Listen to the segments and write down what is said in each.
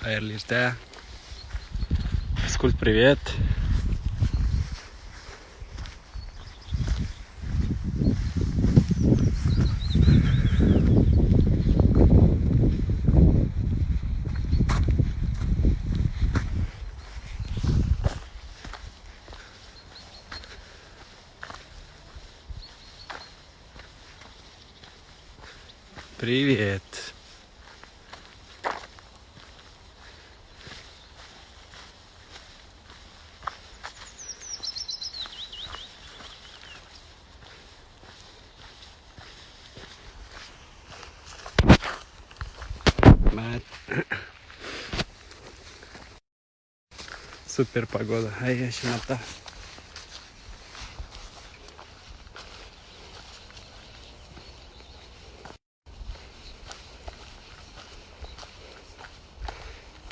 Хәерле иртә. Физкульт, привет. Привет. Рәхмәт. Супер погода. Әй, чынлап та.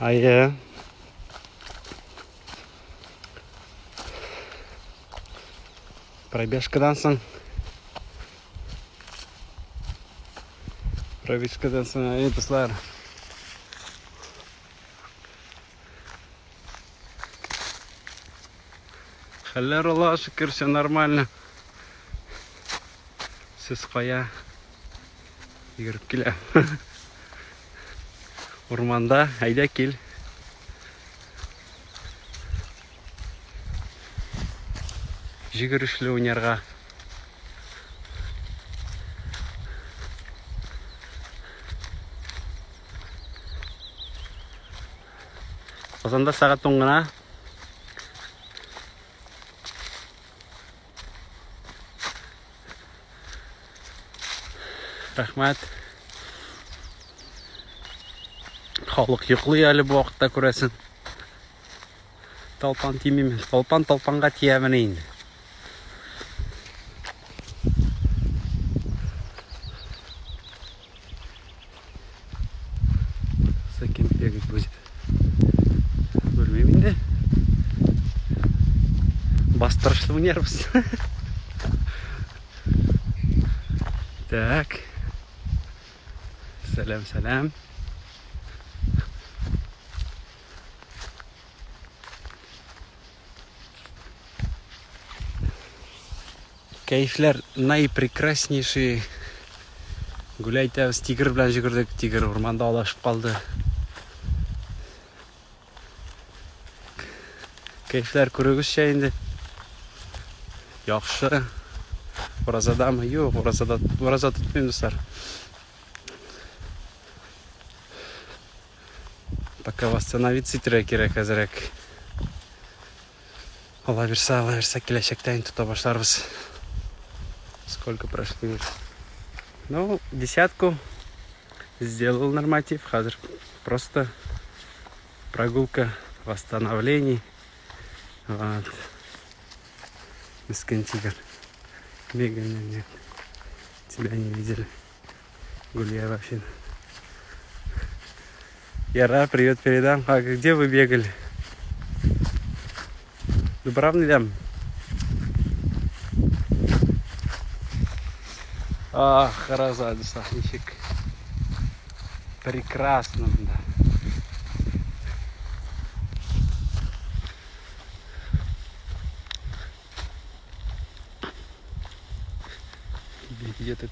Әйе. Пробежкадан соң. Пробежкадан соң, әй, дуслар. Хәлләр Аллаһ шөкер, все нормально. Сез кая? Йөгереп килә. Урманда, әйдә кил. Җигерешле уйнарга. Казанда сәгать 10 гына. Рәхмәт. Халык йоклый әле бу вакытта күрәсең. Талпан тимиме? Талпан талпанга тиямени инде. За кем бегать будет? Белмим инде. Бастырышлы уйнарбыз. Так. Сәлам, сәлам. Кәефләр наипрекраснейший. Гуляйтәбез, тигр белән җөгердек, тигр урманда адашып калды. Кәефләр күрегезчә инде. Яхшы. Уразадамы? Юк, уразада, ураза тотмыйм, дуслар. Пока восстановиться итәргә кирәк әзрәк. Алла бирсә, Алла бирсә, киләчәктә инде тота башларбыз. Сколько прошли? Ну, десятку сделал норматив. Хәзер просто прогулка, восстановление. Вот. Мескен тигр. Бегай, нет. Тебя не видели. Гулья вообще. Яра, привет передам. А где вы бегали? Дубравный дам. Ах, роза, ничек. Прекрасно, да. Где-то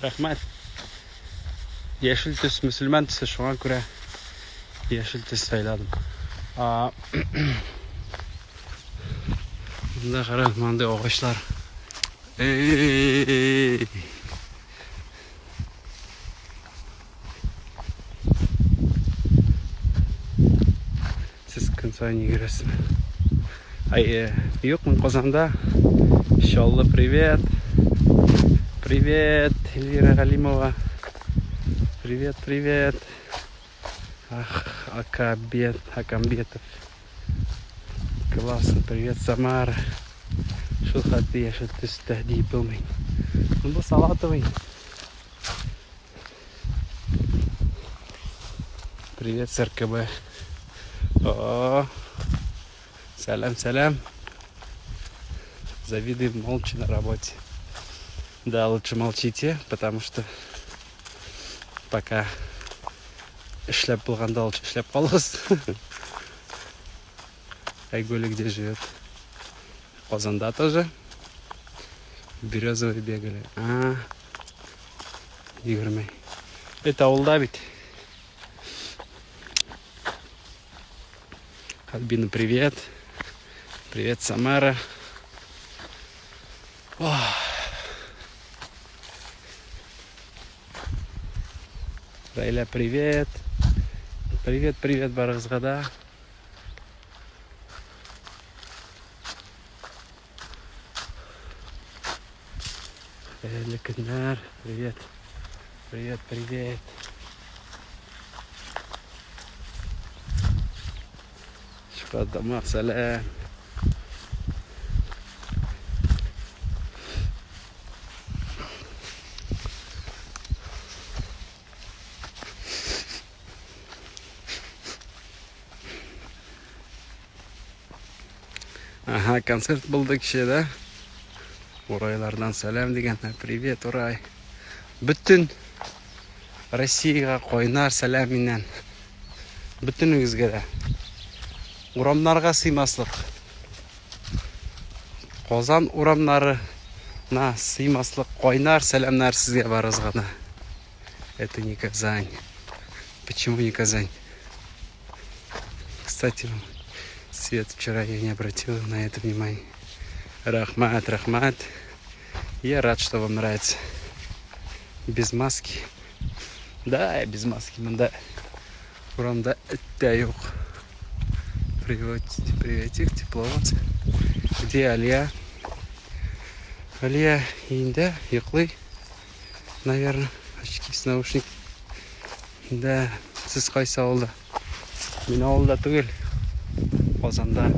Рәхмәт. Яшел төс мөселман төсе, шуңа күрә яшел төс сайладым. Монда кара, мондый агачлар. Эй! Сез көн саен йөгерәсезме? Ай, юк, мин Казанда. Чаллы, привет. Привет, Эльвира Галимова. Привет, привет. Ах, Акабет, Акамбетов. Классно, привет, Самара. Шул хәтле яшел төстә диеп булмый. Ну, бу салатовый. Привет, СРКБ. О, сәлам, сәлам. Завидуем молча на работе. Да, лучше молчите, потому что пока Эшләп булганда лучше эшләп калыгыз. Айгуля где живет? Казанда тоже. Березовый бегали. А, 20. Это авылда бит. Альбина, привет. Привет, Самара. Ох. Райля, привет. Привет, привет, барыгызга да. Хәерле көннәр. Привет. Привет, привет. Шифа сәлам. Ага, концерт булды кичә дә. Урайлардан сәлам дигәннәр. Привет, Урай. Бөтен Россиягә кайнар сәлам миннән. Бөтенегезгә дә. Урамнарга сыймаслык. Казан урамнарына сыймаслык кайнар сәламнәр сезгә барыгызга да. Это не Казань. Почему не Казань? Кстати, свет вчера я не обратил на это внимание. Рәхмәт, рәхмәт. Я рад, что вам нравится. Без маски. Да, я без маски. Монда урамда эт тә юк. Привет, приветик, тепло вот. Где Алия? Алия өендә йоклый. Наверное, очки с наушник. Да, сез кайсы авылда? Мин авылда түгел. Казанда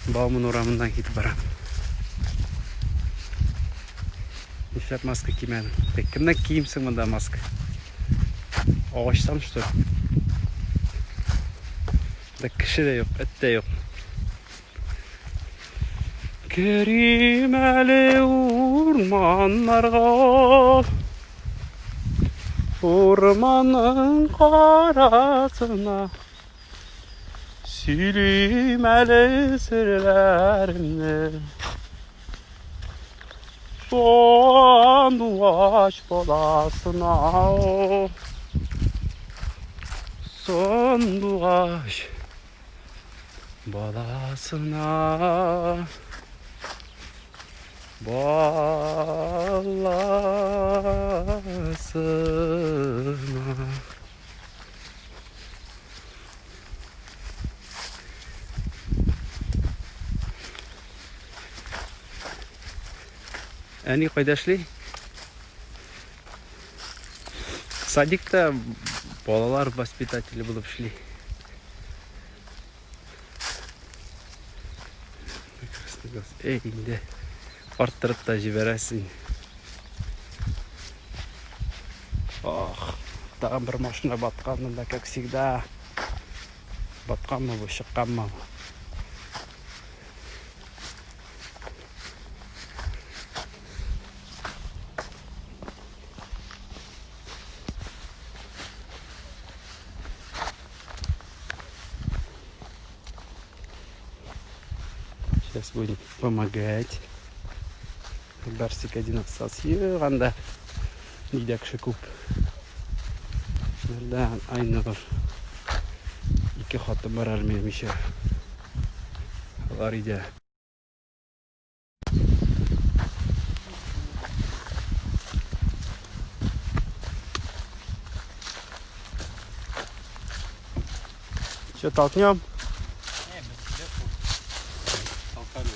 Бауман урамыннан китеп барам. Нишләп маска кимәдең? Тик кемнән киимсең монда маска? Агачтан что ли? Да кеше дә юк, эт тә юк. Керим әле урманнарга. Урманның карасына. Сөйлим әле серләремне. Сандугач баласына. Сандугач баласына. Баласына. Әни кайда эшли? Садикта балалар воспитателе булып эшли. Эй, инде арттырып та җибәрәсең. Ох, тагын бер машина баткан монда, как всегда. Батканмы бу, чыкканмы бу? Сейчас будем помогать. Барсик один остался. Юк, анда өйдә кеше күп. Монда Айнур. Ике хатын бар әле минем еще. Алар өйдә. Че, толкнем? Не, без тебя толкали.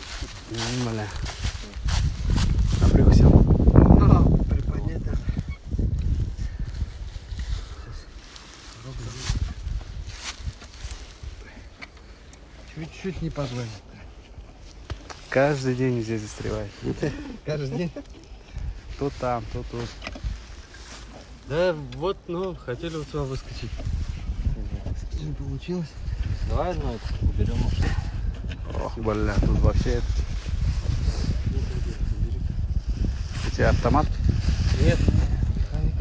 Бля. На брюхо сел. Приподнять надо. Чуть-чуть не позвонит. Каждый день здесь застревает. Каждый день. То там, то тут. Да вот, ну, хотели вот сюда выскочить. Не получилось. Давай, ну, это, уберем машину. Ох, бля, тут вообще... У тебя автомат? Нет. Механик.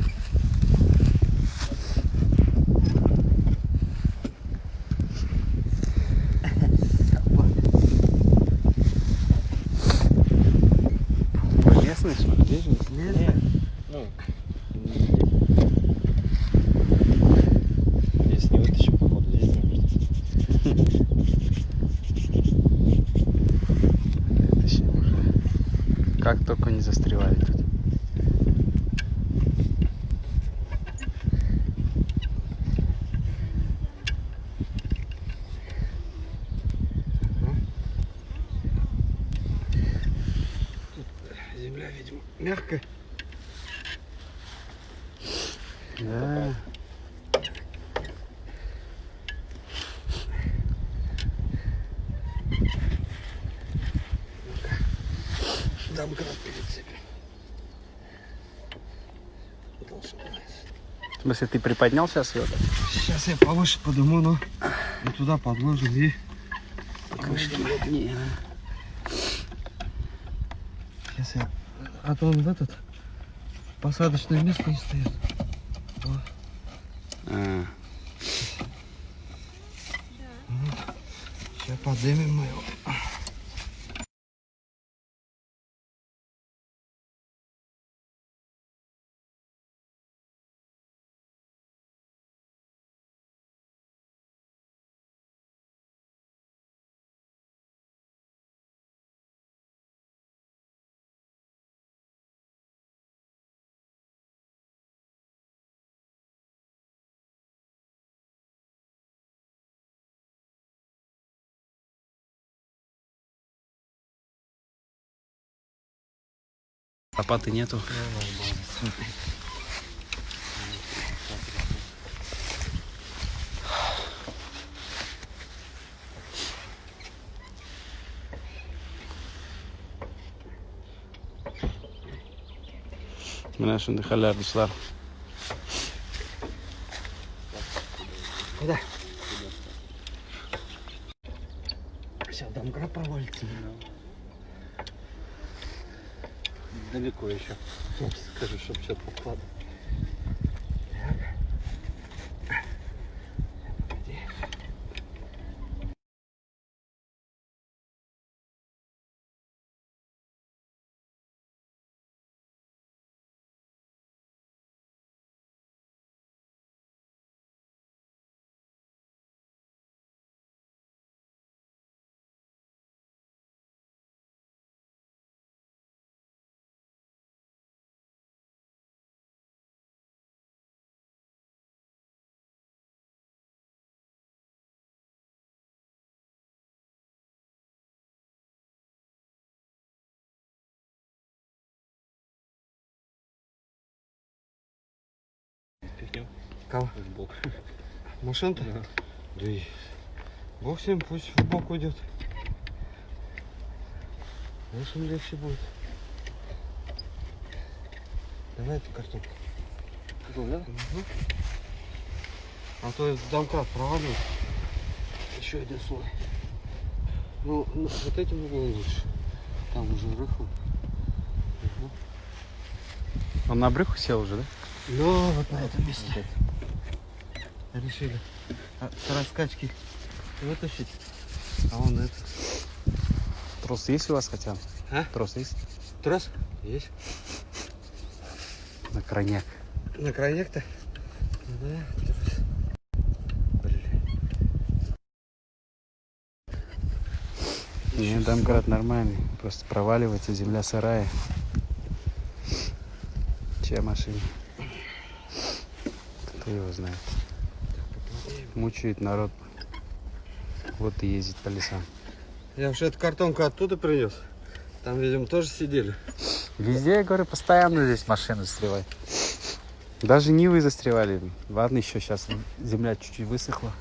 Мягко. Да. Домкрат перецепим. В смысле, ты приподнял сейчас ее? Сейчас я повыше подниму, но и туда подложим и Не. Сейчас я... А то он в этот посадочное место не стоит. А. Сейчас поднимем мы его. Лопаты нету. Менә шундый хәлләр, дуслар. Куда? Сейчас домкрат провалится. Далеко еще. Скажу, чтоб сейчас укладывать. Погоди. Кого? В бок. Машина-то? Да. Да и бог с ним, пусть в бок уйдет. Может, им легче будет. Давай эту картонку. Да? Угу. А то домкрат провалил. Еще один слой. Ну, вот этим углом лучше. Там уже рыхло. Угу. Он на брюхо сел уже, да? Ну, вот на этом месте. Решили с раскачки вытащить. А он это. Трос есть у вас хотя бы? А? Трос есть? Трос? Есть. На крайняк. На крайняк-то? Да, трос. Блин. Не, домкрат нормальный. Просто проваливается земля сарая. Чья машина? Кто его знает. Мучает народ. Вот и ездит по лесам. Я вообще эту картонку оттуда принес. Там, видимо, тоже сидели. Везде, я говорю, постоянно здесь машины застревают. Даже Нивы застревали. Ладно, еще сейчас земля чуть-чуть высохла.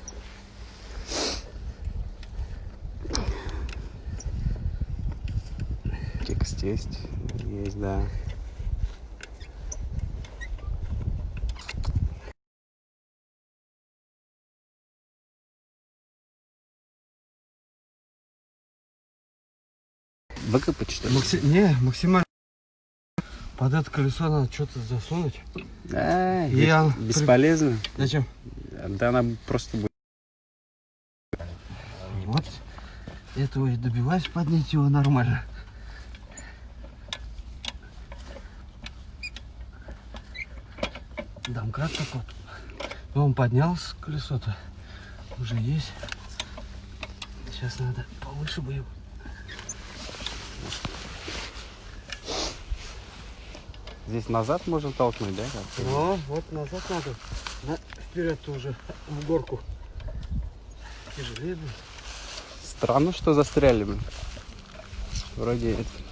Текст есть. Есть, да. Выкопать, что ли? Не, максимально. Под это колесо надо что-то засунуть. Да, Я бесполезно. Зачем? Да она просто будет. Вот. Этого и добиваюсь поднять его нормально. Домкрат такой. Ну, он поднялся, колесо-то уже есть. Сейчас надо повыше бы его. Здесь назад можно толкнуть, да? Ну, вот назад надо. Вперед уже в горку. Тяжелее будет. Странно, что застряли мы. Вроде это...